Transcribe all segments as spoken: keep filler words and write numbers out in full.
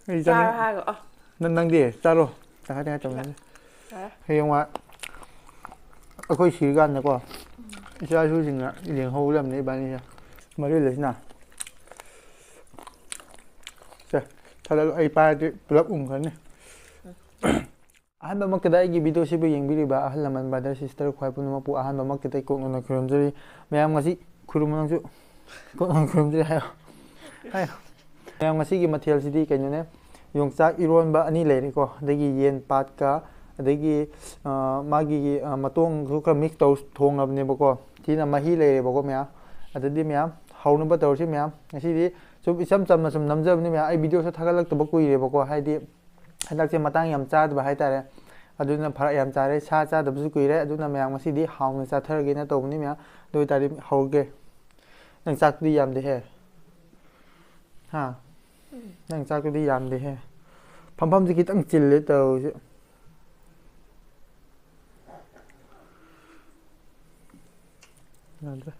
ꯑꯩ ꯆꯥꯔꯣ ꯆꯥꯅꯤꯡ- ꯍꯥꯏꯔꯒ ꯑꯣ ꯅꯪ ꯅꯪꯗꯤ ꯆꯥꯔꯣ꯫ ꯇꯪꯈꯥꯏ ꯇꯪꯈꯥꯏ ꯇꯧꯅꯁꯦ꯫ ꯌꯥꯔꯦ꯫ ꯍꯌꯦꯡꯋꯥꯏ ꯑꯩꯈꯣꯏ ꯁꯤꯔꯀꯥꯟꯗꯀꯣ, ꯏꯆꯥ ꯏꯁꯨꯁꯤꯡꯅ ꯌꯦꯡꯍꯧꯒꯗꯕꯅꯦ ꯏꯕꯥꯅꯤꯁꯦ꯫ ꯃꯔꯤ ꯂꯩꯁꯤꯅ꯫ ꯁꯦ, ꯊꯥꯗꯠꯂꯣ꯫ ꯑꯩ ꯄꯥꯏꯔꯗꯤ ꯄꯨꯂꯞ ꯎꯝꯈ꯭ꯔꯅꯤ꯫ ꯑꯍꯥꯟꯕꯃꯛꯇꯗ ꯑꯩꯒꯤ ꯚꯤꯗꯤꯑꯣꯁꯤꯕꯨ ꯌꯦꯡꯕꯤꯔꯤꯕ ꯑꯍꯜ ꯂꯃꯟ, ꯕ꯭ꯔꯗꯔ, ꯁꯤꯁꯇꯔ, ꯈ꯭ꯋꯥꯏ ꯄꯨꯝꯅꯃꯛꯄꯨ ꯑꯍꯥꯟꯕꯃꯛꯇꯗ ꯑꯩ ꯀꯣꯛꯅꯅ ꯈꯨꯔꯨꯝꯖꯔꯤ꯫ ꯃꯌꯥꯝ ꯉꯁꯤ ꯈꯨꯔꯨꯝꯃꯨ ꯅꯪꯁꯨ꯫ ꯀꯣꯛꯅꯅ ꯈꯨꯔꯨꯝꯖꯔꯤ ꯍꯥꯏꯌꯣ꯫ ꯍꯥꯏꯌꯣ꯫ ꯃꯌꯥꯝ ꯉꯁꯤꯒꯤ ꯃꯊꯦꯜꯁꯤꯗꯤ ꯀꯩꯅꯣꯅꯦ, ꯌꯣꯡꯆꯥꯛ ꯏꯔꯣꯟꯕ ꯑꯅꯤ ꯂꯩꯔꯦꯀꯣ, ꯑꯗꯒꯤ ꯌꯦꯟ ꯄꯥꯠꯀ, ꯑꯗꯒꯤ, ꯑ, ꯃꯥꯒꯤ, ꯑ, ꯃꯇꯣꯡꯁꯨ ꯈꯔ ꯃꯤꯛꯁ ꯇꯧ ꯊꯣꯡꯉꯕꯅꯦꯕꯀꯣ꯫ ꯁꯤꯅ ꯃꯍꯤ ꯂꯩꯔꯦꯕꯀꯣ ꯃꯌꯥꯝ꯫ ꯑꯗꯨꯗꯤ ꯃꯌꯥꯝ ꯍꯧꯅꯕ ꯇꯧꯔꯁꯤ ꯃꯌꯥꯝ꯫ ꯉꯁꯤꯗꯤ ꯁꯨꯝ ꯏꯆꯝ ꯆꯝꯅ ꯁꯨꯝ ꯅꯝꯖꯕꯅꯤ ꯃꯌꯥꯝ꯫ ꯑꯩ ꯚꯤꯗꯤꯑꯣꯁꯨ ꯊꯥꯒꯠꯂꯛꯇꯕ ꯀꯨꯏꯔꯦꯕꯀꯣ, ꯍꯥꯏꯗꯤ ꯍꯟꯗꯛꯁꯦ ꯃꯇꯥꯡ ꯌꯥꯝ ꯆꯥꯗꯕ ꯍꯥꯏꯇꯥꯔꯦ꯫ ꯑꯗꯨꯅ ꯐꯔꯛ ꯌꯥꯝ ꯆꯥꯔꯦ, ꯁꯥ ꯆꯥꯗꯕꯁꯨ ꯀꯨꯏꯔꯦ꯫ ꯑꯗꯨꯅ ꯃꯌꯥꯝ ꯉꯁꯤꯗꯤ ꯍꯥꯎꯅ ꯆꯥꯊꯔꯒꯦꯅ ꯇꯧꯕꯅꯤ ꯃꯌꯥꯝ꯫ ꯑꯗꯨ ꯑꯣꯏꯇꯥꯔꯗꯤ ꯍꯧꯔꯒꯦ꯫ ꯅꯪ ꯆꯥꯛꯇꯨꯗꯤ ꯌꯥꯝꯗꯦꯍꯦ꯫ ꯍꯥ? ꯅꯪ ꯆꯥꯛꯇꯨꯗꯤ ꯌꯥꯝꯗꯦꯍꯦ꯫ ꯐꯝꯐꯝꯁꯦ ꯈꯤꯇꯪ ꯆꯤꯜꯂꯦ ꯇꯧꯔꯤꯁꯦ꯫ ꯌꯥꯗ꯭ꯔꯦ꯫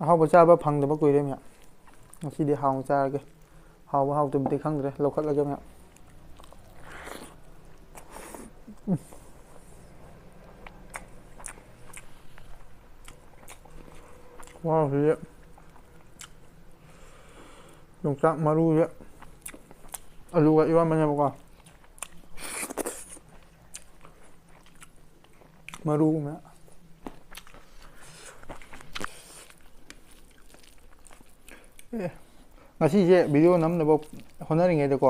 ꯑꯍꯥꯎꯕ ꯆꯥꯕ ꯐꯪꯗꯕ ꯀꯨꯏꯔꯦ ꯃꯌꯥꯝ꯫ ꯉꯁꯤꯗꯤ ꯍꯥꯎꯅ ꯆꯥꯔꯒꯦ꯫ ꯍꯥꯎꯕ ꯍꯥꯎꯇꯕꯗꯤ ꯈꯪꯗ꯭ꯔꯦ꯫ ꯂꯧꯈꯠꯂꯒꯦ ꯃꯌꯥꯝ꯫ ꯎꯝ꯫ ꯋꯥꯎ, ꯁꯤꯗꯤ ꯌꯣꯡꯆꯥꯛ ꯃꯔꯨꯁꯦ ꯑꯂꯨꯒ ꯏꯔꯣꯟꯕꯅꯦꯕꯀꯣ꯫ ꯃꯔꯨ ꯃꯌꯥꯝ꯫ ꯑꯦ, ꯉꯁꯤꯁꯦ ꯚꯤꯗꯤꯑꯣ ꯅꯝꯅꯕ ꯍꯣꯠꯅꯔꯤꯉꯩꯗꯀꯣ,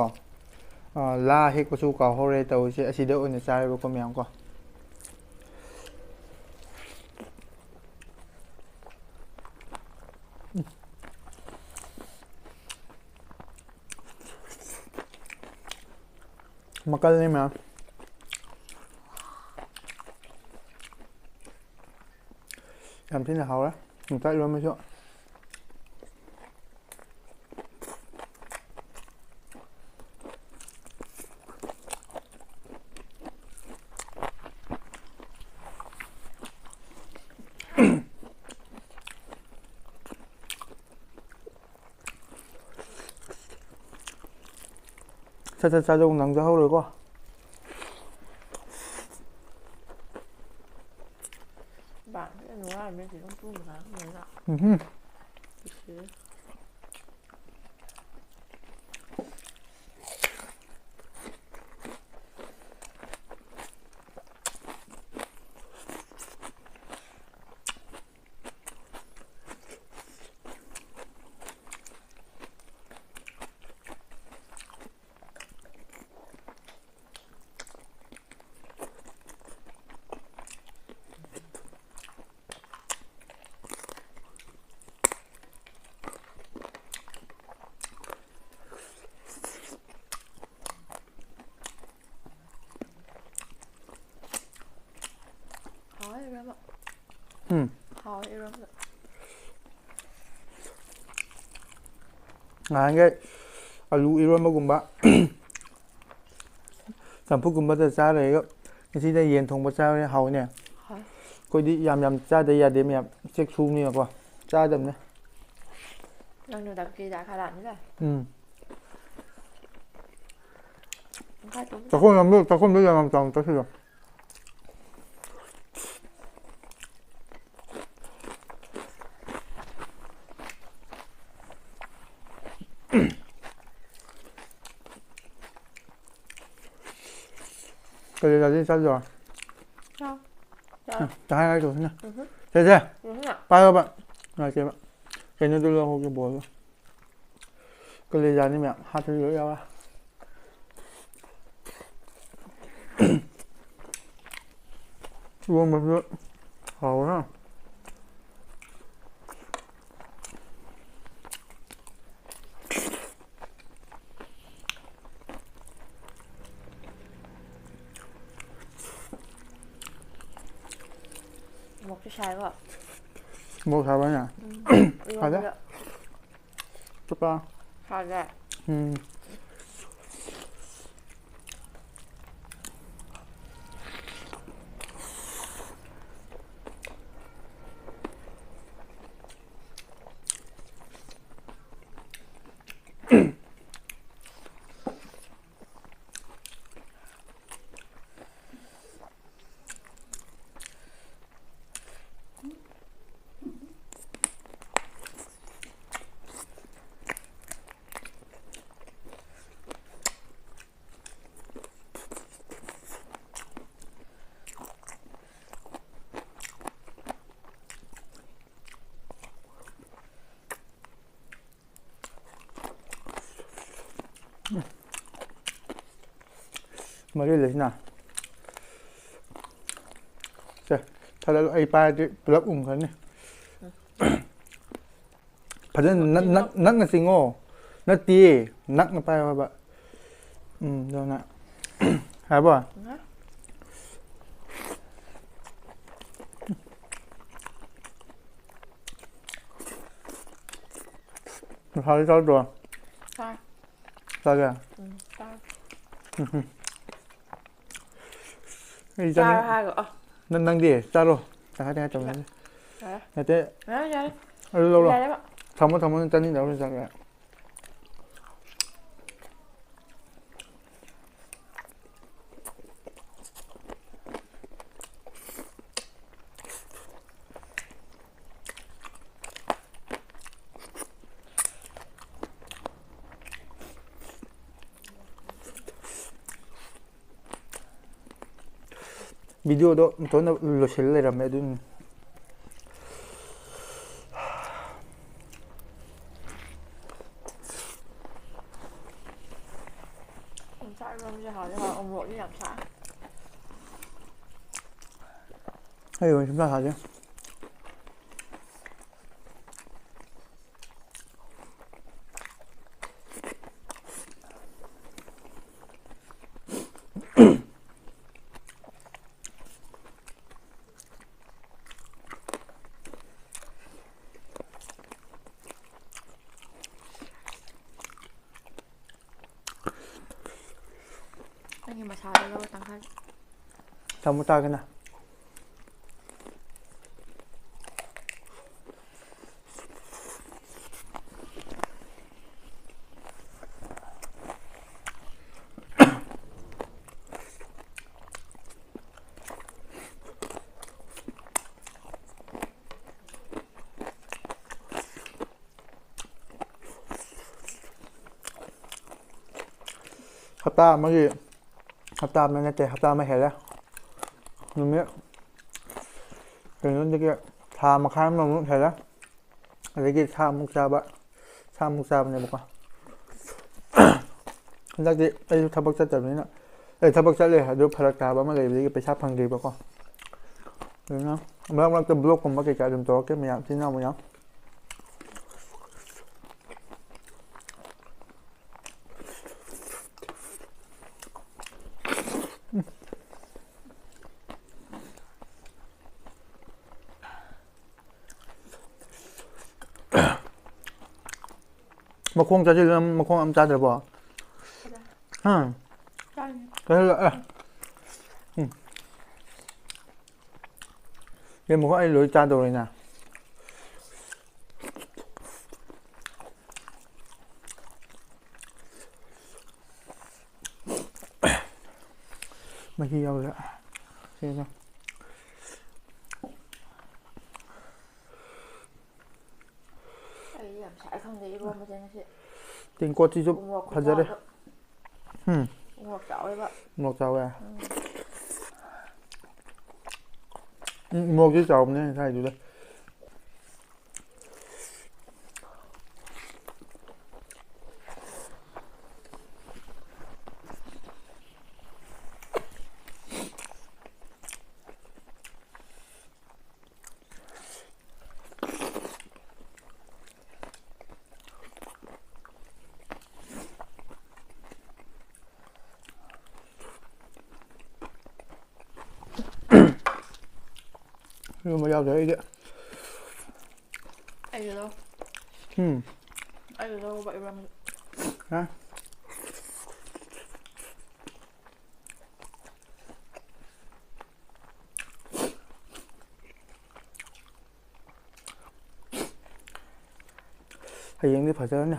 ꯑ, ꯂꯥ ꯍꯦꯛꯄꯁꯨ ꯀꯥꯎꯍꯧꯔꯦ ꯇꯧꯔꯤꯁꯦ꯫ ꯑꯁꯤꯗ ꯑꯣꯏꯅ ꯆꯥꯔꯦꯕꯀꯣ ꯃꯌꯥꯝ ꯀꯣ꯫ ꯃꯈꯜꯅꯤ ꯃꯌꯥꯝ꯫ ꯌꯥꯝ ꯊꯤꯅ ꯍꯥꯎꯔꯦ ꯌꯣꯡꯆꯥꯛ ꯏꯔꯣꯟꯕꯁꯨ꯫ ꯁꯠ ꯁꯠ ꯆꯥꯖꯧ, ꯅꯪꯖꯍꯧꯔꯣꯏꯀꯣ꯫ ꯕꯥ, ꯅꯨꯡꯉꯥꯏꯔꯝꯃꯦ ꯁꯤ ꯑꯗꯨꯝ ꯄꯨꯡ ꯃꯉꯥ ꯍꯦꯟꯅ꯫ ꯎꯝꯍꯨꯝ꯫ ꯏꯁ꯫ ꯍꯥꯎꯋꯦ ꯏꯔꯣꯟꯕ꯫ ꯎꯝ꯫ ꯍꯥꯎꯋꯦ ꯏꯔꯣꯟꯕ꯫ ꯉꯍꯥꯟꯈꯩ ꯑꯂꯨ ꯏꯔꯣꯟꯕꯒꯨꯝꯕ, ꯆꯝꯐꯨꯠꯀꯨꯝꯕꯗ ꯆꯥ ꯂꯩꯔꯒ, ꯉꯁꯤꯗ ꯌꯦꯟ ꯊꯣꯡꯕ ꯆꯥꯕꯅꯤꯅ ꯍꯥꯎꯋꯤꯅꯦ꯫ ꯍꯥꯎꯋꯦ꯫ ꯑꯩꯈꯣꯏꯗꯤ ꯌꯥꯝ ꯌꯥꯝ ꯆꯥꯗ ꯌꯥꯗꯦ ꯃꯌꯥꯝ, ꯆꯦꯛ ꯁꯨꯕꯅꯤꯅꯀꯣ꯫ ꯆꯥꯗꯕꯅꯦ꯫ ꯅꯪ ꯅꯨꯡꯗꯥꯡ ꯀꯦꯖꯤ ꯈꯔ ꯂꯥꯛꯑꯅꯤꯗ꯫ ꯎꯝ꯫ ꯃꯈꯥ ꯇꯨꯝ꯫ ꯆꯥꯛꯈꯨꯝ ꯑꯃ, ꯆꯥꯛꯈꯨꯝꯗ ꯌꯥꯝ ꯌꯥꯝ ꯆꯥꯎꯅ ꯆꯠꯈꯤꯕ꯫ ꯀꯔꯤ ꯆꯥꯁꯤ ꯆꯥꯁꯤꯔꯣ? ꯆꯥꯎ꯫ ꯆꯥꯎ꯫ ꯇꯪꯈꯥꯏ ꯇꯪꯈꯥꯏ ꯇꯧꯁꯤꯅ꯫ ꯎꯝꯍꯨꯝ꯫ ꯁꯦ, ꯁꯦ꯫ ꯎꯝꯍꯨꯝ꯫ ꯄꯥꯏꯌꯣꯕ꯫ ꯅꯨꯡꯉꯥꯏꯇꯦꯕ꯫ ꯀꯩꯅꯣꯗꯣ ꯂꯧꯍꯧꯒꯦ, ꯕꯣꯜꯗꯣ꯫ ꯀꯂꯦꯖꯥꯅꯤ ꯃꯌꯥꯝ ꯍꯥꯠꯇꯣꯛꯏ ꯂꯣꯏ ꯌꯥꯎꯔꯦ꯫ ꯏꯔꯣꯟꯕꯁꯨ ꯍꯥꯎꯕꯅ꯫ ꯃꯣꯔꯣꯛꯁꯨ ꯁꯥꯏꯀꯣ꯫ ꯃꯣꯔꯣꯛ ꯁꯥꯕ꯭ꯔꯥꯅꯦ? ꯎꯝ꯫ ꯁꯥꯗꯦ? ꯏꯔꯣꯟꯕꯗ꯫ ꯆꯨꯞꯄ꯫ ꯁꯥꯗꯦ? ꯎꯝ꯫ ꯃꯔꯤ ꯂꯩꯁꯤꯅ꯫ ꯁꯦ, ꯊꯥꯗꯠꯂꯣ, ꯑꯩ ꯄꯥꯏꯔꯗꯤ ꯄꯨꯂꯞ ꯎꯝꯈ꯭ꯔꯅꯤ꯫ ꯐꯖꯅ ꯅꯛ-, ꯅꯛ-, ꯅꯛꯅ ꯆꯤꯡꯉꯣ꯫ ꯅꯠꯇꯦ, ꯅꯛꯅ ꯄꯥꯏꯌꯣ ꯍꯥꯏꯕ꯫ ꯎꯝ, ꯑꯗꯨꯅ꯫ ꯍꯥꯏꯕꯣ? ꯎꯝ꯫ ꯅꯁꯥꯗꯤ ꯆꯥꯗ꯭ꯔꯣ? ꯆꯥꯏ꯫ ꯆꯥꯒꯦ? ꯎꯝ, ꯆꯥꯏ꯫ ꯎꯝ꯫ ꯑꯩ ꯆꯥꯅꯤꯡ-, ꯆꯥꯔꯣ ꯍꯥꯏꯔꯒ, ꯑꯣ꯫ ꯅꯪ, ꯅꯪꯗꯤ ꯆꯥꯔꯣ꯫ ꯇꯪꯈꯥꯏ ꯇꯪꯈꯥꯏ ꯇꯧꯅꯁꯦ꯫ ꯌꯥꯔꯦ꯫ ꯅꯠꯇꯦ꯫ ꯌꯥꯔꯦ, ꯌꯥꯔꯦ꯫ ꯑꯗꯨ ꯂꯧꯔꯣ꯫ ꯌꯥꯔꯦꯕ꯫ ꯊꯝꯃꯣ, ꯊꯝꯃꯣ, ꯅꯪ ꯆꯥꯅꯤꯡꯗꯕ ꯆꯥꯒꯦ꯫ ꯚꯤꯗꯤꯑꯣꯗꯣ ꯃꯇꯣꯝꯇ ꯂꯣꯏꯁꯤꯜꯂ ꯂꯩꯔꯝꯃꯦ ꯑꯗꯨꯅꯤ꯫ ꯌꯣꯡꯆꯥꯛ ꯏꯔꯣꯟꯕꯁꯦ ꯍꯥꯎꯗꯤ ꯍꯥꯎꯋꯦ, ꯎꯃꯣꯔꯣꯛꯇꯤ ꯌꯥꯝ ꯁꯥꯏ꯫ ꯑꯩ ꯑꯣꯏꯅ ꯁꯨꯡꯆꯥ ꯆꯥꯗꯦ꯫ ꯅꯪꯒꯤ ꯃꯁꯥꯗ ꯂꯧꯔ ꯇꯪꯈꯥꯏ꯫ ꯊꯝꯃꯨ ꯇꯥꯒꯅ꯫ ꯍꯞꯇꯥ ꯑꯃꯒꯤ, ꯍꯞꯇꯥ ꯑꯃ ꯅꯠꯇꯦ, ꯍꯞꯇꯥ ꯑꯃ ꯍꯦꯜꯂꯦ꯫ ꯅꯨꯃꯤꯠ ꯀꯩꯅꯣꯗꯒꯤ ꯊꯥ ꯃꯈꯥꯏ ꯑꯃꯃꯨꯛ ꯍꯦꯜꯂꯦ꯫ ꯑꯗꯒꯤ ꯁꯥ ꯑꯃꯨꯛ ꯆꯥꯕ, ꯁꯥ ꯑꯃꯨꯛ ꯆꯥꯕꯅꯦꯕꯀꯣ꯫ ꯍꯟꯗꯛꯇꯤ ꯑꯩꯁꯨ ꯊꯕꯛ ꯆꯠꯇꯕꯅꯤꯅ ꯑꯩ ꯊꯕꯛ ꯆꯠꯂꯦ, ꯑꯗꯨ ꯐꯔꯛ ꯇꯥꯕ ꯑꯃ ꯂꯩꯕꯗꯒꯤ ꯄꯩꯁꯥ ꯐꯪꯗ꯭ꯔꯤꯕꯀꯣ꯫ ꯑꯗꯨꯅ ꯃꯔꯛ ꯃꯔꯛꯇ vlogꯀꯨꯝꯕ ꯀꯩꯀꯥ ꯑꯗꯨꯝ ꯇꯧꯔꯛꯀꯦ ꯃꯌꯥꯝ, ꯏꯆꯤꯟ ꯏꯅꯥꯎ ꯃꯌꯥꯝ꯫ ꯃꯈꯣꯡ ꯆꯥꯁꯤꯜꯂ ꯃꯈꯣꯡ ꯑꯝ ꯆꯥꯗ꯭ꯔꯕꯣ? ꯍꯥ? ꯆꯥꯅꯤ꯫ ꯆꯥꯁꯤꯜꯂꯣ, ꯑꯦ꯫ ꯎꯝ꯫ ꯌꯦꯟ ꯃꯈꯣꯡ ꯑꯩ ꯂꯣꯏ ꯆꯥꯗꯧꯔꯤꯅ꯫ ꯃꯍꯤ ꯌꯥꯎꯔꯦ꯫ ꯁꯤꯅ꯫ ꯑꯩ ꯌꯥꯝ ꯁꯥꯏ ꯈꯪꯗꯦ ꯏꯔꯣꯝꯕꯁꯦ ꯉꯁꯤ꯫ ꯇꯦꯡꯀꯣꯠꯁꯤꯁꯨ ꯎꯃꯣꯔꯣꯛ ꯐꯖꯔꯦ꯫ ꯈꯨꯆꯥꯎꯗꯣ꯫ ꯎꯝ꯫ ꯎꯃꯣꯔꯣꯛ ꯆꯥꯎꯋꯦꯕ꯫ ꯃꯣꯔꯣꯛ ꯆꯥꯎꯋꯦ꯫ ꯎꯝ꯫ ꯎꯝ, ꯃꯣꯔꯣꯛꯁꯤ ꯆꯥꯎꯕꯅꯦ ꯉꯁꯥꯏꯗꯨꯗ꯫ ꯏꯔꯣꯝꯕ ꯌꯥꯎꯗ꯭ꯔꯦ ꯑꯩꯗꯤ꯫ ꯑꯩꯒꯤꯗꯣ꯫ ꯎꯝ꯫ ꯑꯩꯒꯤꯗꯣ ꯏꯔꯣꯝꯕ꯫ ꯍꯥ? ꯍꯌꯦꯡꯗꯤ ꯐꯖꯔꯅꯤ꯫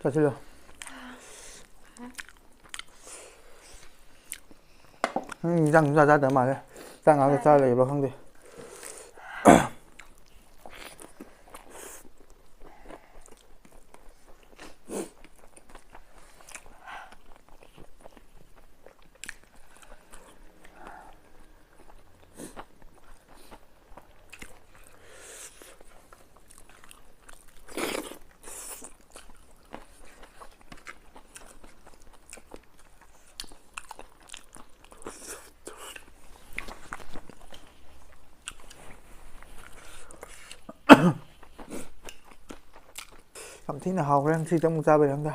ꯆꯥꯁꯤꯜꯂꯣ꯫ ꯅꯪ ꯏꯟꯖꯥꯡ ꯁꯨꯡꯆꯥ ꯆꯥꯗꯕ ꯃꯥꯜꯂꯦ꯫ ꯆꯥꯛ ꯉꯥꯛꯇ ꯆꯥ ꯂꯩꯕ꯭ꯔꯥ ꯈꯪꯗꯦ꯫ ꯌꯥꯝ ꯊꯤꯅ ꯍꯥꯎꯈ꯭ꯔꯦ꯫ ꯉꯁꯤꯗ ꯑꯃꯨꯛ ꯆꯥꯕꯩ ꯈꯪꯗꯦ꯫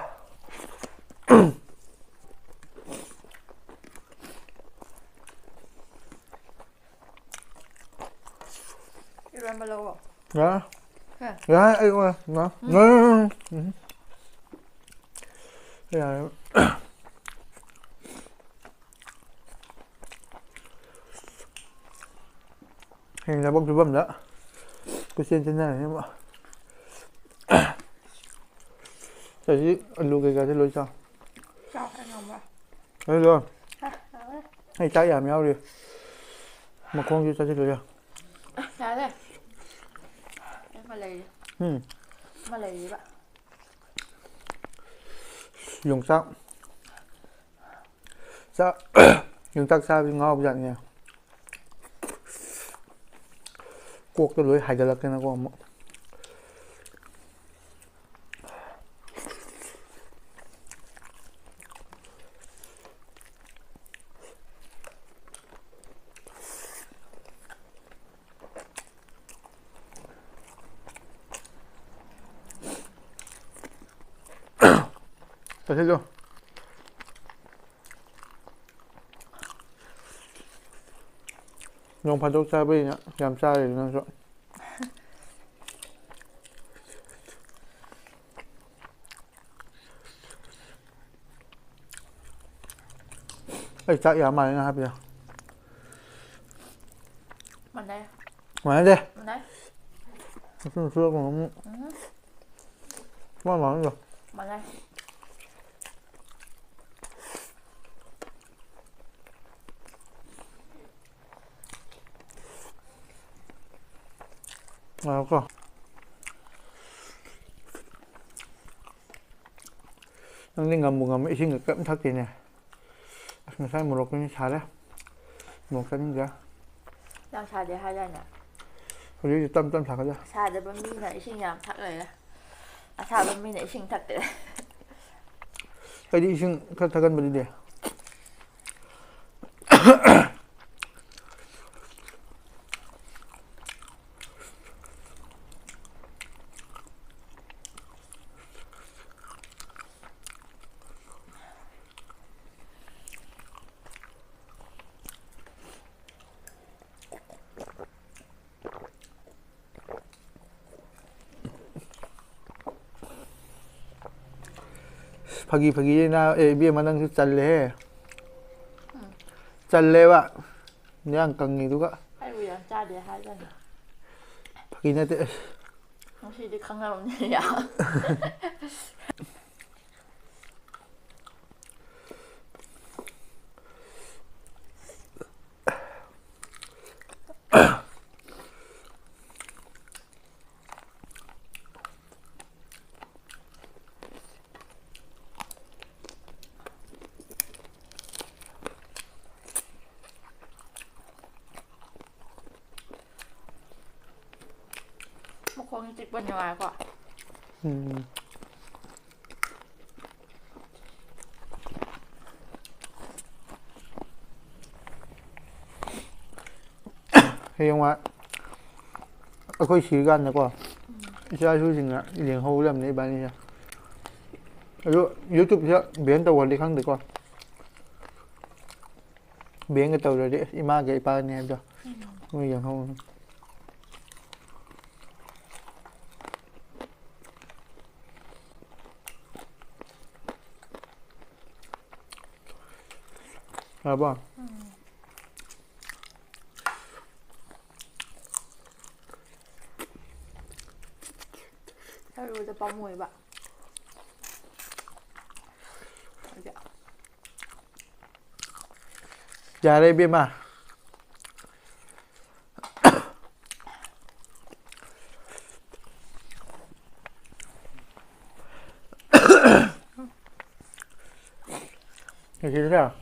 ꯏꯔꯣꯟꯕ ꯂꯧꯔꯣ? ꯌꯥꯔꯦ꯫ ꯍꯥ? ꯌꯥꯔꯦ, ꯑꯩ ꯑꯣꯏ꯫ ꯌꯥꯔꯦ꯫ ꯎꯝ꯫ ꯌꯥꯔꯦ, ꯌꯥꯔꯦ, ꯌꯥꯔꯦ꯫ ꯎꯝ꯫ ꯌꯥꯔꯦ꯫ ꯍꯌꯦꯡ ꯊꯕꯛ ꯁꯨꯐꯝꯗ ꯀꯣꯏꯆꯦꯟ ꯆꯦꯟꯅꯔꯅꯤ ꯑꯃꯨꯛ꯫ ꯆꯥꯁꯤ, ꯑꯂꯨ ꯀꯩꯀꯥꯁꯤ ꯂꯣꯏ ꯆꯥꯎ꯫ ꯆꯥꯎ, ꯑꯩ ꯉꯝꯃꯣꯏ꯫ ꯑꯗꯨꯗꯣ ꯍꯥ, ꯌꯥꯔꯦ꯫ ꯑꯩ ꯆꯥꯛ ꯌꯥꯝ ꯌꯥꯎꯔꯤ꯫ ꯃꯈꯣꯡꯁꯨ ꯆꯥꯁꯤꯜꯂꯨ ꯌꯥ꯫ ꯌꯥꯔꯦ꯫ ꯑꯃ ꯂꯩꯔꯤ꯫ ꯎꯝ꯫ ꯑꯃ ꯂꯩꯔꯤꯕ꯫ ꯌꯣꯡꯆꯥꯛ꯫ ꯆꯥꯛ, ꯌꯣꯡꯆꯥꯛ ꯆꯥꯕꯁꯤ ꯉꯥꯎꯕꯖꯥꯠꯅꯤ꯫ ꯀꯣꯛꯇ ꯂꯣꯏ ꯍꯥꯏꯒꯠꯂꯛꯇꯅꯀꯣ ꯑꯃꯨꯛ꯫ ꯆꯠꯁꯤꯜꯂꯨ꯫ ꯅꯣꯡ ꯐꯥꯗꯣꯛ ꯆꯥꯕꯩꯅ ꯌꯥꯝ ꯆꯥꯔꯤꯗꯨ ꯅꯪꯁꯨ꯫ ꯑꯩ ꯆꯥꯛ ꯌꯥꯝ ꯃꯥꯜꯂꯦ ꯅꯪ ꯍꯥꯏꯕꯗꯣ꯫ ꯃꯥꯟꯅꯩ꯫ ꯃꯥꯟꯅꯗꯦ꯫ ꯃꯥꯟꯅꯩ꯫ ꯃꯆꯨ ꯁꯨꯔꯛꯄ ꯑꯃꯨꯛ꯫ ꯎꯝ꯫ ꯃꯥ ꯃꯥꯟꯅꯗꯦ꯫ ꯃꯉꯥꯏ꯫ ꯉꯥꯏꯈꯣꯀꯣ꯫ ꯅꯪꯗꯤ ꯉꯝꯕꯨ ꯉꯝꯃꯦ, ꯏꯁꯤꯡꯒ ꯀꯩꯝ ꯊꯛꯇꯦꯅꯦ꯫ ꯑꯁ, ꯉꯁꯥꯏ ꯃꯣꯔꯣꯛꯇꯨꯅꯤ ꯁꯥꯔꯦ꯫ ꯃꯣꯔꯣꯛ ꯆꯥꯅꯤꯡꯗ꯭ꯔꯦ꯫ ꯌꯥꯝ ꯁꯥꯗꯦ ꯍꯥꯏꯗꯥꯏꯅꯦ? ꯍꯧꯖꯤꯛꯇꯤ ꯇꯞ ꯇꯞ ꯁꯥꯒꯠꯂꯦ꯫ ꯁꯥꯗꯕ ꯃꯤꯅ ꯏꯁꯤꯡ ꯌꯥꯝ ꯊꯛ ꯂꯩꯔꯦ꯫ ꯑꯁꯥꯕ ꯃꯤꯅ ꯏꯁꯤꯡ ꯊꯛꯇꯦ꯫ ꯑꯩꯗꯤ ꯏꯁꯤꯡ ꯈꯔ ꯊꯛꯀꯟꯕꯅꯤꯅꯦ꯫ ꯐꯥꯒꯤ ꯐꯥꯒꯤ ꯅꯥ-, ꯑꯦ, ꯏꯕꯦꯝꯃ, ꯅꯪꯁꯨ ꯆꯜꯂꯦꯍꯦ꯫ ꯎꯝ꯫ ꯆꯜꯂꯦꯕ꯫ ꯅꯌꯥꯡ ꯀꯪꯉꯤꯗꯨꯒ꯫ ꯑꯩꯕꯨ ꯌꯥꯝ ꯆꯥꯗꯦ ꯍꯥꯏꯗꯅ꯫ ꯐꯥꯒꯤ ꯅꯠꯇꯦ꯫ ꯉꯁꯤꯗꯤ ꯈꯪꯉꯕꯅꯤ ꯌꯥꯝ꯫ ꯃꯈꯣꯡ ꯆꯤꯛꯄ ꯅꯨꯡꯉꯥꯏꯀꯣ꯫ ꯎꯝ꯫ ꯍꯌꯦꯡꯋꯥꯏ ꯑꯩꯈꯣꯏ ꯁꯤꯔꯀꯥꯟꯗꯀꯣ, ꯎꯝ꯫ ꯏꯆꯥ ꯏꯁꯨꯁꯤꯡꯅ ꯌꯦꯡꯍꯧꯒꯗꯕꯅꯤ ꯏꯕꯥꯅꯤꯁꯦ꯫ ꯑꯗꯨ YouTube-ꯁꯦ ban ꯇꯧꯈ꯭ꯔꯗꯤ ꯈꯪꯗꯦꯀꯣ꯫ Ban-ꯒ ꯇꯧꯔꯗꯤ ꯑꯁ ꯏꯃꯥꯒ ꯏꯄꯥꯅꯦ ꯍꯥꯏꯕꯗꯣ ꯎꯝ꯫ ꯃꯣꯏ ꯌꯦꯡꯍꯧꯔꯅꯤ꯫ ꯌꯥꯔꯕꯣ? ꯍꯥꯏꯔꯨꯕꯗ ꯄꯥꯝꯃꯨꯏꯕ꯫ ꯌꯥꯔꯦ ꯏꯕꯦꯝꯃ꯫ ꯂꯣꯏꯁꯤꯜꯂꯁꯤꯔꯣ?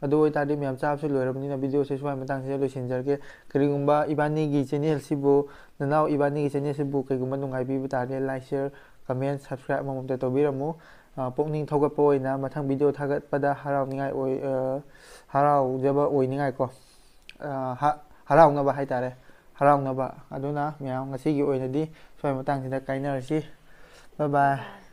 ꯑꯗꯨ ꯑꯣꯏꯇꯥꯔꯗꯤ ꯃꯌꯥꯝ ꯆꯥꯕꯁꯨ ꯂꯣꯏꯔꯕꯅꯤꯅ videoꯁꯦ ꯁ꯭ꯋꯥꯏ ꯃꯇꯥꯡꯁꯤꯗ ꯂꯣꯏꯁꯤꯟꯖꯔꯒꯦ꯫ ꯀꯔꯤꯒꯨꯝꯕ ꯏꯕꯥꯅꯤꯒꯤ channelꯁꯤꯕꯨ, ꯅꯅꯥꯎ ꯏꯕꯥꯅꯤꯒꯤ channelꯁꯤꯕꯨ ꯀꯩꯒꯨꯝꯕ ꯅꯨꯡꯉꯥꯏꯕꯤꯕ ꯇꯥꯔꯗꯤ like, share, comment, subscribe ꯑꯃꯃꯝꯇ ꯇꯧꯕꯤꯔꯝꯃꯨ꯫ ꯑ, ꯄꯨꯛꯅꯤꯡ ꯊꯧꯒꯠꯄ ꯑꯣꯏꯅ ꯃꯊꯪ video ꯊꯥꯒꯠꯄꯗ ꯍꯔꯥꯎꯅꯤꯡꯉꯥꯏ ꯑꯣꯏ-, ꯑ, ꯍꯔꯥꯎꯖꯕ ꯑꯣꯏꯅꯤꯡꯉꯥꯏꯀꯣ꯫ ꯑ, ꯍ-, ꯍꯔꯥꯎꯅꯕ ꯍꯥꯏꯇꯥꯔꯦ꯫ ꯍꯔꯥꯎꯅꯕ꯫ ꯑꯗꯨꯅ ꯃꯌꯥꯝ ꯉꯁꯤꯒꯤ ꯑꯣꯏꯅꯗꯤ ꯁ꯭ꯋꯥꯏ ꯃꯇꯥꯡꯁꯤꯗ ꯀꯥꯏꯅꯔꯁꯤ꯫ Bye bye꯫